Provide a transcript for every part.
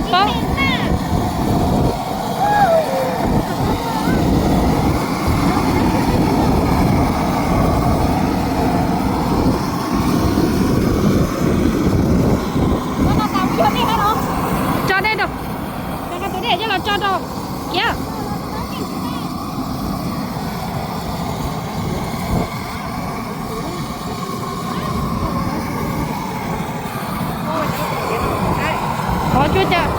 Paub. Tso dej rau. Tso tus dej coj los tso rau kiag. Qhov tsuas cas.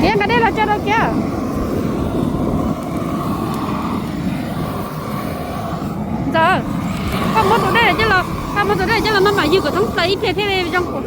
Kiag, nqa dej los tso rau kiag. Ntxawm, koj muab tus dej coj los, koj muab tus dej coj los maj mam ywg kom thoob plaws ib pliag thiaj li zoo kuv.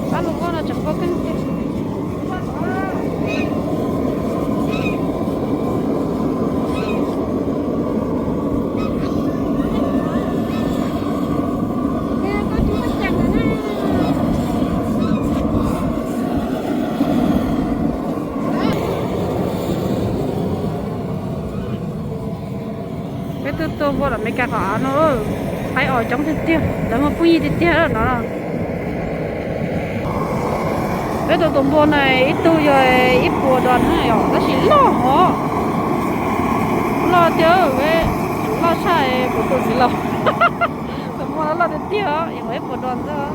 Pab lus nkauj no tseem nkauj kawg tiag. Peb tuaj tua npua tom Amelikas qhov av no, qaib os coob tiag tiag, lawv muaj phooj ywg tiag tiag no. Peb tua tus npua na ib tug yog ib puas dos na yom, tab sis loj hov. Loj tiag, loj tshaj kuv tus txiv laus. Tus npua no loj tiag tiag, yog ib puas dos ntag.